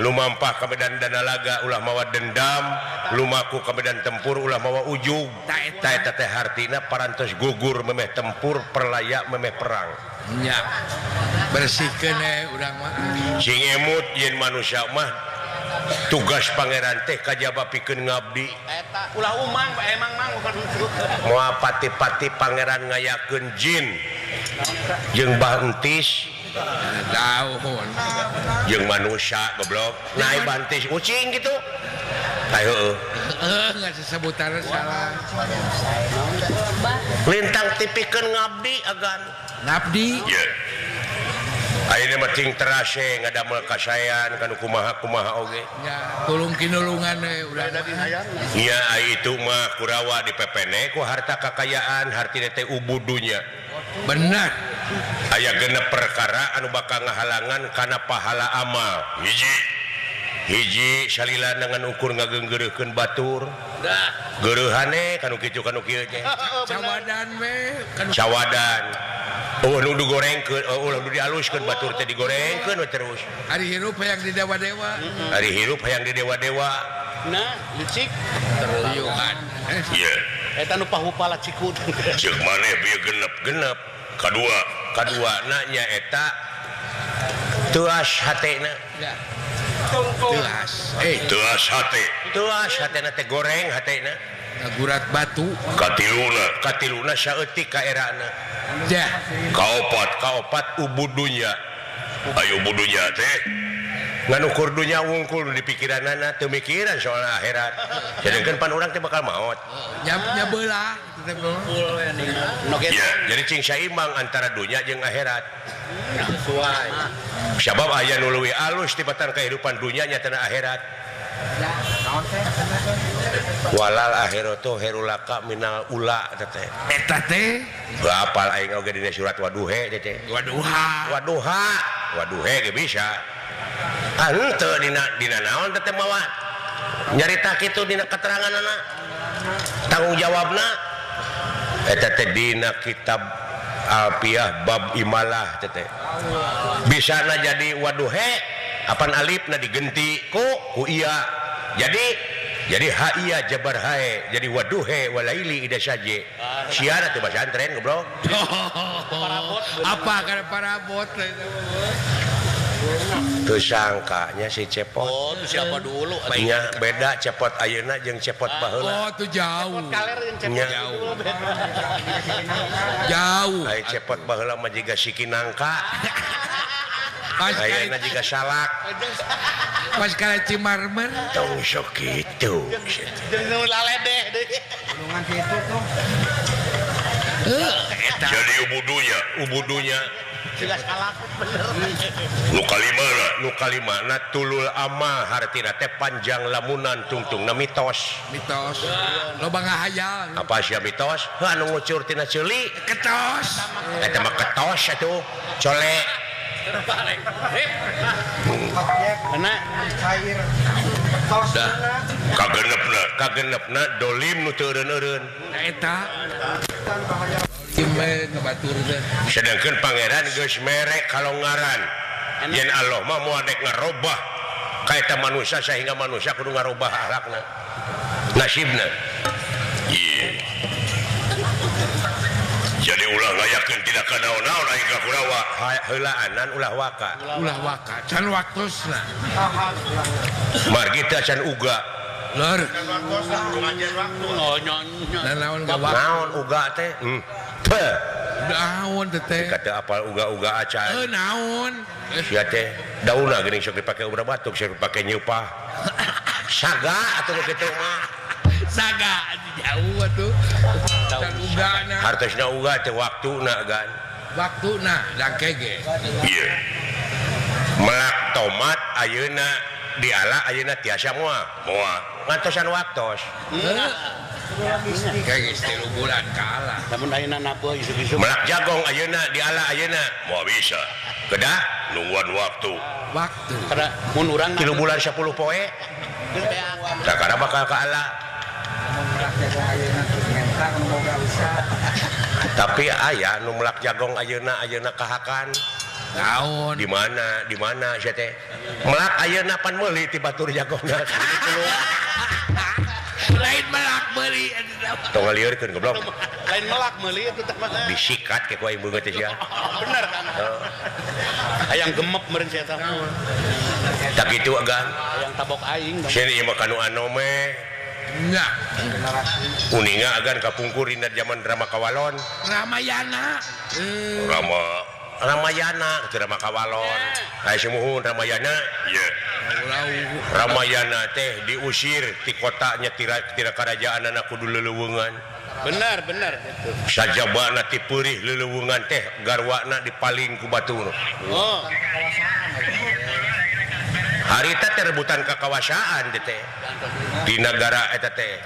lumampah ka medan danalaga ulah mawa dendam lumaku ka medan tempur ulah mawa ujug ta eta teh hartina parantos gugur memeh tempur perlaya memeh perang nya bersihkeun urang mah sing emut yen manusia mah tugas pangeran teh kajaba pikeun ngabdi eta ulah umang emang mang bukan moal pati-pati pangeran ngayakeun jin jeung bantis daun jeung manusia goblok naik bantis ucing gitu ayo heueuh nggak sesebutan salah lintang tipikeun ngabdi agan ngabdi ye ayeuna mah ting terase ngadamel kasayan kanu kumaha-kumaha oge nya tulung kinulungan we urang nya ai itu mah Kurawa dipepene ku harta kakayaan hartina teh ubudunya bener aya genep perkara anu bakal ngahalangan kana pahala amal hiji hiji salila dengan ukur ngageunggeureuhkeun batur geureuhane kanu kitu kanu kieu teh cawadan we cawadan oh nu digorengkeun oh ulah nu dialuskeun batur teh digorengkeun we terus ari hirup hayang di dewa-dewa ari hirup hayang di dewa-dewa nah licik terliuhan ieu eta nu pahupala cikut ceuk maneh bieu genep-genep kadua kaduana nya eta teuas hatena teuas teuas hate teuas hatena teh goreng hatena gurat batu katiluna katiluna saeutik kaerana jah kaopat kaopat ubudunya ayo ubudunya teh nganukur dunya wungkul di pikiranana teu mikiran soal akhirat sedengkeun pan urang teh bakal maot nya belah ya jadi cing saimbang antara dunya jeung akhirat sesuai sabab aya nu leuwih alus tibatan kehidupan dunya nya teh akhirat walal akhiratu khairulaka minal ula teh eta teh hafal aing oge dina surat waduhe teh waduha waduha waduhe ge bisa henteu dina naon teh mawa nyarita kitu dina keteranganna tanggung jawabna eta teh dina kitab Alfiah bab imalah teh bisana jadi waduhe apan alifna digenti ku iya jadi ha iya jabar hae jadi waduhe walaili ida saje siara teh pesantren goblok apa kana parabot teu sangkanya si Cepot oh itu siapa dulu nya beda Cepot ayeuna jeung Cepot baheula oh tuh jauh Cepot kaler jeung Cepot jauh jauh ai Cepot baheula mah jiga siki nangka ayeuna jiga salak pas kana Cimarmer tong sok kitu jeung nu laledeh deui tulungan kitu tuh jadi ubudunya Nu kalimana nu kalimana tulul amal hartina teh panjang lamunan tungtungna mitos. Mitos. Loba ngahayal. Apa sia mitos? Heuh anu ngucur tina ceuli ketos. Eta mah ketos atuh. Colek. Kena cair. Ketos. Kagenepna, kagenepna dolim nu teu eureun-eureun. Eta. Sedangkan pangeran geus mere kalongaran yen Allah mah moal dek ngarobah ka eta manusia sehingga manusia kudu ngarobah akhlakna nasibna. Ieu jadi ulah ngayakeun tidak ka naon-naon aing ka Kurawa heulaanan ulah waka ulah waka can waktosna margi teh can uga lur naon uga teh naon teh kata apal uga-uga acan naon sia teh daunna geuning sok dipake ubar batuk sok dipake nyeupah saga atuh kitu mah saga jauh atuh can ugana hartosna uga teh waktuna gan waktuna dangkege ieu melak tomat ayeuna diala ayeuna tiasa moal moal ngantosan waktos kayak 3 bulan kalah. Lamun ayeuna nabuh isuk-isuk. Melak jagong ayeuna diala ayeuna moal bisa. Kedah nungguan waktu. Waktu. Karena mun urang 3 bulan 10 poe. Sakara bakal kaala. Tapi aya nu melak jagong ayeuna ayeuna kahakan. Naon? Di mana? Di mana sia teh? Melak ayeuna pan meuli ti batur jagongna. Lain melak meuli tong ngaliurkeun goblok. Lain melak meuli itu teh mah. Disikat ke ku aing beungeut teh sia. Bener kan. Hayang gemep meureun sia teh. Tak kitu agan. Hayang tabok aing. Sieun ieu mah kanu anome. Nya. Uninga agan kapungkur dina zaman Rama Kawalon. Ramayana. Rama Ramayana teu Rama Kawalon. Aya sumuhun Ramayana. Ieu. Ramayana teh diusir ti kotanya tira karajaanana kudu leleuweungan. Benar benar gitu. Sajabana ti peurih leleuweungan teh garwana dipaling ku batur. Oh. Harita teh rebutan kakawasaan teh di nagara eta teh.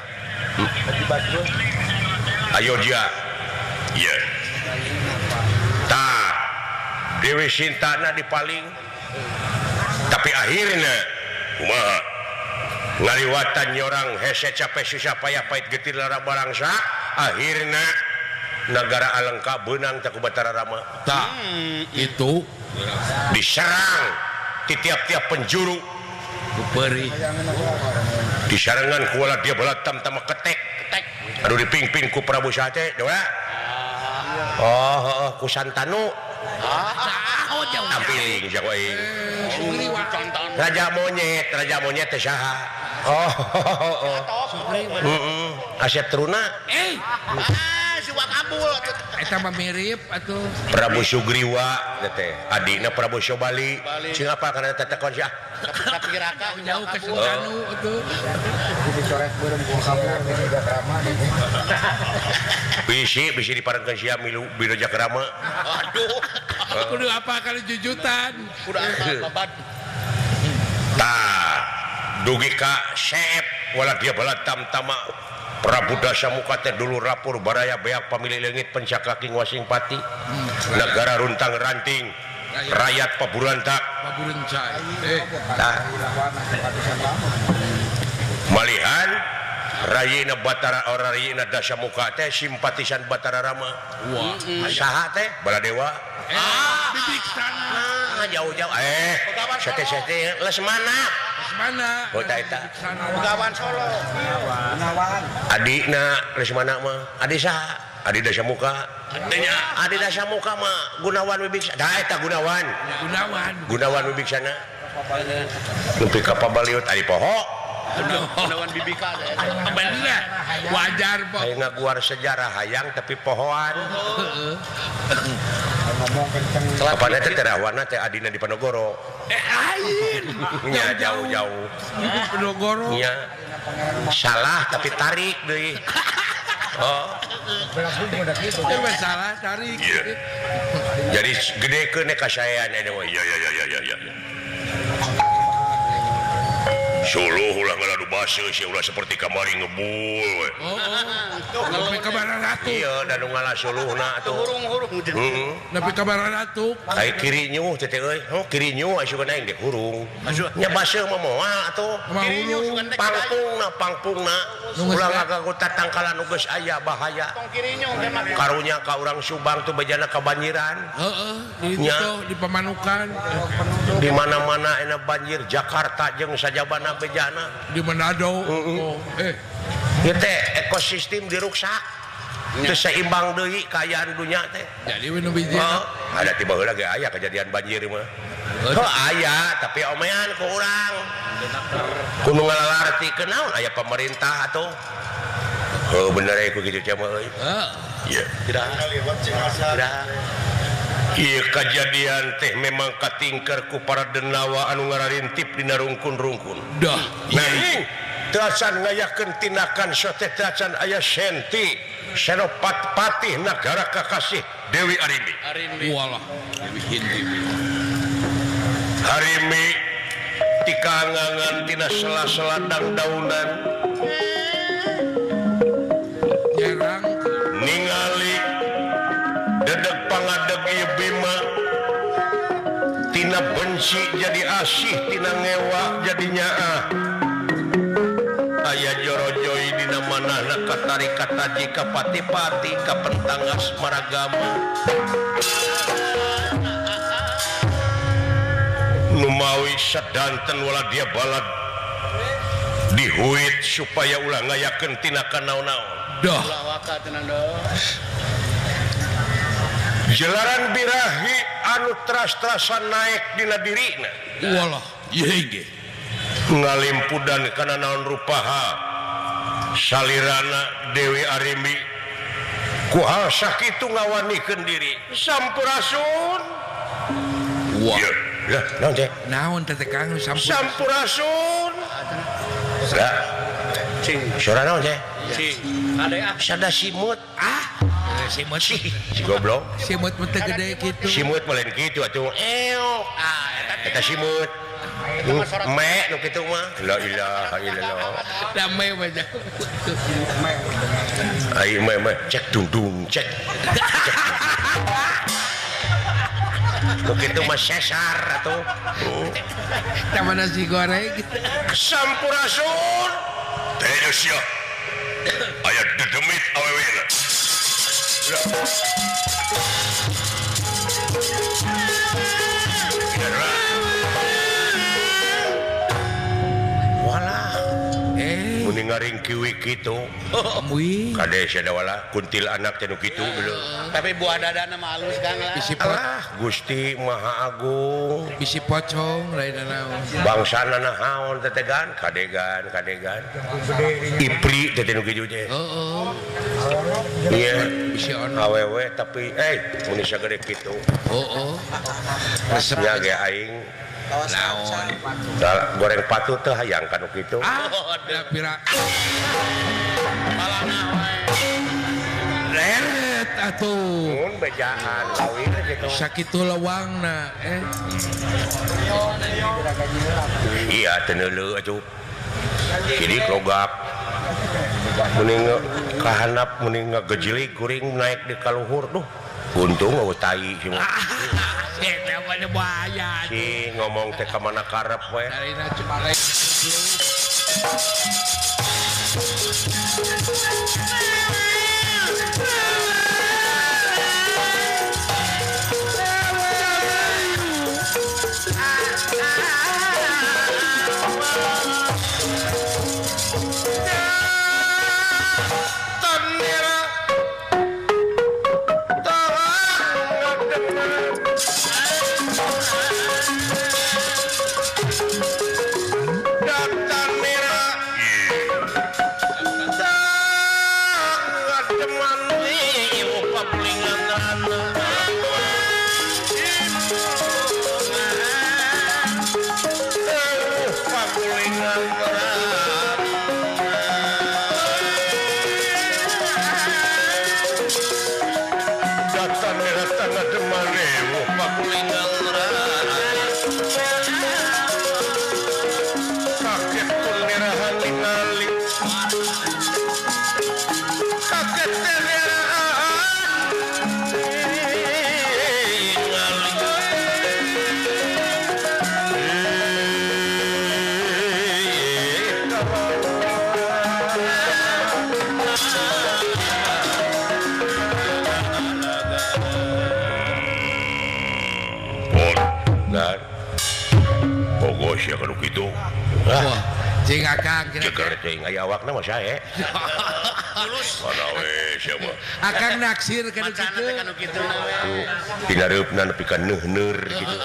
Ayodhya. Ieu. Tah Dewi Sintana dipaling. Tapi akhirnya kumaha ngaliwatan nyorang hese capek susah payah pahit getir lara barangsa akhirnya negara Alengka beunang teh ku Batara Rama. Tah itu diserang di tiap-tiap penjuru ku peurih disarengan ku dia balatam tama ketek ketek aduh dipimpin ku Prabu Sate dewa. Oh, oh ku Santanu. Tampiling sia ku aing. Raja monyet teh saha? Oh, heeh. Asep Truna. Eh. Ah, si Wakabul atuh. Eta mah mirip atuh. Prabu Sugriwa teh adina Prabu Sobali. Cing apa kana tetekon sia? Tapi raka jauh ke Santanu atuh. Dicoret beureum ku kabur di Jakrama. Bisi bisi diparengkeun sia milu Biro Jakrama. Aduh. Kudu apa kali jujutan. Kudu apa babat. Tah dugi ka seep wala dia balatam tama Prabu Dasamuka teh dulu rapur baraya beak pamilih leungit pencak kaki nguasing pati negara runtang ranting rakyat paburantak paburencai. Tah malihan Rayina Batara orang Rayina Dasamuka teh simpatisan Batara Rama. Wah, saha teh Baladewa. Bibiksana. Jauh-jauh. Sete-sete Lesmana. Lesmana. Oh ta eta. Begawan Solo. Gunawan. Adina Lesmana mah. Adi saha? Adi Dasamuka. Adi Dasamuka mah Gunawan Wibiksana. Tah eta Gunawan. Gunawan. Gunawan Wibiksana. Nepi ka pabaliut ari poho. Gunawan Bibika. Bener. Wajar po. Hayang ngaguar sejarah hayang tapi pohoan. Ngomong kenceng. Apana teh terawana teh adina di Panogoro. Lain. Nya jauh-jauh. Di Panogoro. Nya. Salah tapi tarik deui. Oh. Itu salah tarik. Yeah. Jadi gedekeun kasaean eta mah. Ya ya ya ya ya ya. Suluh ulah ngaladu baseuh sia ulah seperti kamari ngebul we. Nepi ka bararatu. Iya, da nu ngalah suluhna atuh. Hurung-hurung. Heeh. Nepi ka bararatu. Ai kiri nyuh teh euy. Oh, kiri nyuh asukeun aing dek hurung. Nya baseuh mah moal atuh. Kiri nyuh sugan teh pangpungna pangpungna. Ulah ngagagu tatangkalan nu geus aya bahaya. Tong kiri nyuh teh mah. Karunya ka urang Subang tuh bejana kabanjiran. Heeh, di Nya. ditu di Pamanukan. Di mana-mana enak banjir Jakarta jeung sajabana bejana di Manado. Oh, ieu teh ekosistem diruksak. Teu seimbang deui kaayaan dunya teh. Jadi we nu bijil. Oh, ada tiba heula ge aya kejadian banjir mah. Oh, aya tapi omean ku urang. Kudu ngalalarti naon aya pemerintah atuh. Heuh bener we ku kitu teh mah euy. Heeh. Ieu Tidak. Tidak. Ieu kejadian teh memang katingker ku para denawa anu ngararintip dina rungkun-rungkun. Dah. Nanging teu acan ngayakeun tindakan sote teu acan aya senti Senopat Patih Nagara Kakasih Dewi Arimbi. Arimbi. Walah, Dewi Hindi. Arimbi tikangangan tina sela-sela dangdaunan. Nyerang ningali dedeg pangadeg ieu Bima tina benci jadi asih tina ngewa jadi nyaah aya jorojoi dina manahna katari kataji kapati-pati kapentang asmaragama numawi sadanten wala dia balad dihuit supaya ulah ngayakeun tinakan naon-naon. Dah. Ulah waka tenang doh. Jelaran birahi anu teras-terasan naik dina dirina. Walah, ieu ge. Ngalimpudan kana naon rupaha salirana Dewi Arimbi ku hal sakitu ngawanikeun diri. Sampurasun. Wah. Ya, naon teh? Naon teh Kang sampurasun. Sampurasun. Lah. Cing. Suara naon teh? Cing. Ade ah. Sada simut. Ah. Simut si goblok. Simut mah teu gede kitu. Simut mah lain kitu atuh. Eok. Ah, eta simut. Me nu kitu mah. La ilaha illallah. Da me mah. Ai me me cek dung-dung cek. Nu kitu mah sesar atuh. Tah nasi goreng. Sampurasun. Teh sia. Aya dedemit awewena. Walah, mending ngaring kiwi kitu. Kade sia walah kuntil anak teh nu kitu geuleuh. Tapi buah dadana mah alus Kang lah. Bisi Gusti Maha Agung. Bisi pocong lain naon. Bangsana naon tetegan, kadegan, kadegan. Ipri teh nu kitu teh. Heeh. Iya, bisi ono awewe tapi mun sagede kitu. Heeh. Resepnya ge aing. Naon? Goreng patu teh hayang ka nu kitu. Ah, da pira. Palana wae. Leret atuh. Mun bejaan kawin kitu. Sakitu lewangna Iya teu neuleuh atuh. Jadi logap. Mending kahanap mending ngagejilik kuring naik di kaluhur duh. Untung eueuh tai si mah. Si ngomong teh ka mana karep we. kitu. Wah, cing akang ceger teuing aya awakna mah sae. Mulus. Mana we sia mah. Akang naksir kana kitu. Pinareupna nepi ka neuhneur kitu.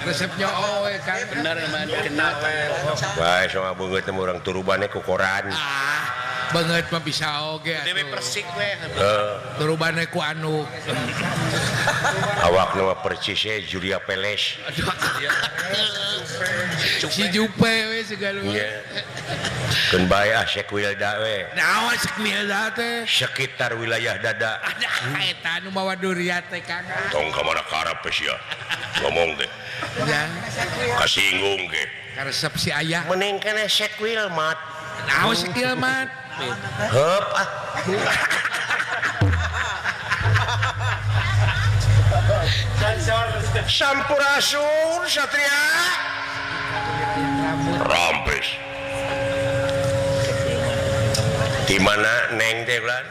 Resep nyoo we Kang. Bener mah kena. Bae soal beungeut mah urang turubane ku koran. Ah, beungeut mah bisa oge atuh. Dewe persik we. Turubane ku anu. Awakna mah persis e Julia Peles. Si Jupe we segala. Nya. Keun bae ah Sekwilda we. Naon Sekwilda teh? Sekitar wilayah dada. Aduh, eta anu mawa durian teh Kang. Tong ka mana karep sia. Ngomong teh. Ya. Kasinggung ge. Karesep si ayah. Mending keneh Sekwilmat. Naon Sekwilmat? Heup ah. Sampurasun Satria. Rampes. Di mana neng teh bulan?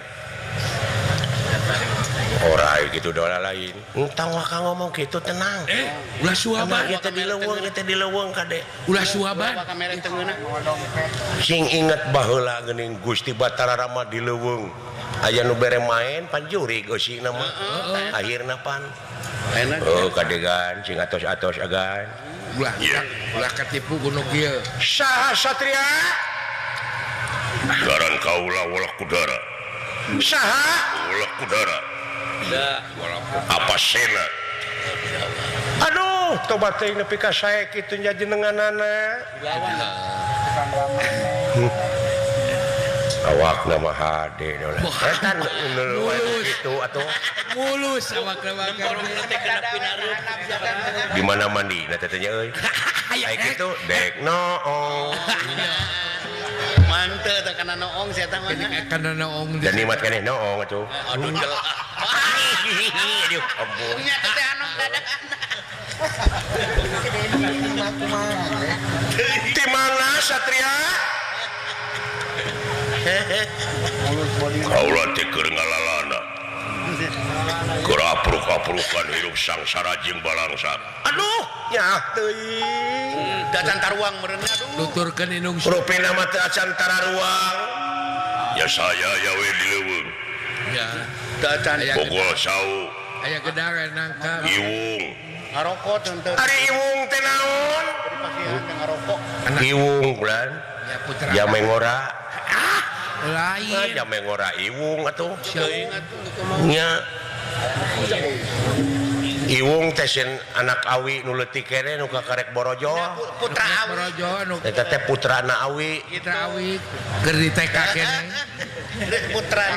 Ora gitu dola lain. Entang waka ngomong gitu tenang. Ulah suaban. Ieu teh di leuweung, ieu teh di leuweung kade. Ulah suaban. Sing inget baheula geuning Gusti Batara Rama di leuweung. Aya nu bere main pan jurig eusina mah. Akhirna pan. Oh kadegan sing atos-atos agan. Ulah ulah katipu kuno kieu. Saha Satria? Ngaran kaula Wolok Kudara. Saha? Wolok Kudara. Apa sena? Aduh, tobat teuing nepi ka sae kitu nya jenenganana. Awakna mah hade dolah. Eta nu kitu atuh. Mulus awakna mah. Di mana mandi na teh nya euy. Aya kitu dek noong. Manteu teh kana noong sia tah mah. Kana noong. Dan nikmat keneh noong atuh. Aduh jelas. Aduh ampun. Nya teh anu dadakan. Di mana Satria? Kaula teh keur ngalalana. Keur apruk-aprukan hirup sangsara jeung balangsa. Aduh, nyaah teuing. Da acan taruang meureun aduh. Nuturkeun indung. Rupina mah teu acan tararuang. Ya saya ya we di leuweung. Ya. Da acan pokol sau. Aya gedangan nangka. Iwung. Ngarokok teu. Ari iwung teh naon? Ngarokok. Iwung bulan. Ya putra. Ya mengora. Lain. Ya mengora iwung atuh. Teuing atuh nya. Iwung teh sieun anak awi nu leutik keneh nu kakarek borojo. Putra awi. Borojo nu eta teh putrana awi. Putra awi keur di TK keneh. Putra.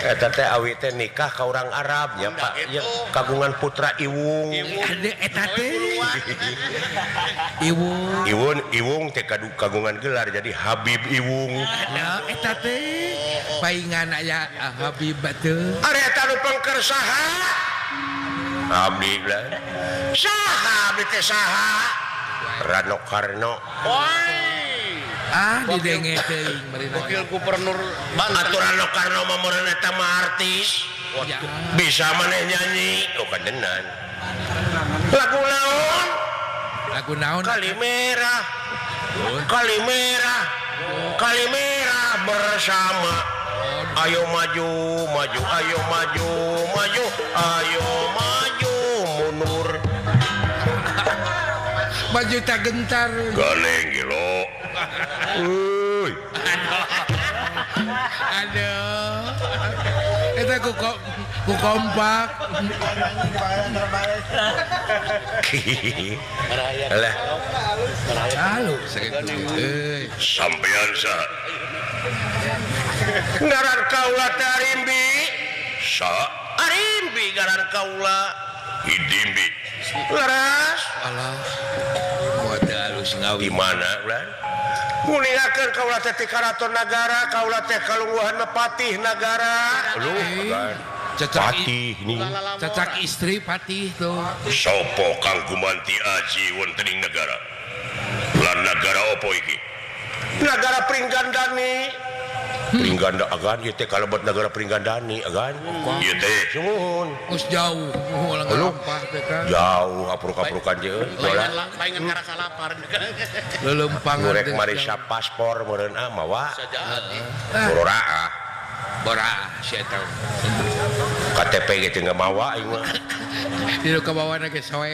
Eta teh awi teh nikah ka urang Arab nya Pak. Ya kagungan putra Iwung. Eta teh Iwung. Iwung Iwung teh kagungan gelar jadi Habib Iwung. Eta teh paingan aya Habib teh. Ari eta nu pengker saha? Abdi lah. Saha abdi teh saha? Rano Karno. Oi. Ah didenge teuing meureun. Wakil Gubernur Banten. Atuh Rano Karno mah meureun eta mah artis. Bisa maneh nyanyi, oh kadenan. Lagu naon? Lagu naon? Kali merah. Kali merah. Kali merah bersama. Ayo maju, maju, ayo maju, maju, ayo maju mundur. Maju tak gentar. Galeng gelo. Uy. Aduh. Eta ku kompak. Alah. Halus sakitu. Euy. Sampean saha? Ngaran kaula teh Arimbi. Sa Arimbi ngaran kaula. Hidimbi. Leras. Alah. Moal teu alus ngawi. Di mana ulah? Nguningakeun kaula teh ti karaton nagara, kaula teh kalungguhan patih nagara. Aduh, patih nih. Cacak istri patih tuh. Sopo kang gumanti aji wonten ing nagara? Lan nagara opo iki? Nagara Pringgandani. Pringganda agan ieu teh kalebet negara Pringgandani agan. Ieu teh sumuhun. Geus jauh ulah ngalampah teh kan. Jauh apruk-aprukan jeung palingan ngarasa lapar. Leuleumpangan rek marisa paspor meureun ah mawa. Bororaah. Boraah sia eta. KTP ge teu mawa aing mah. Di nu kabawana ge soe.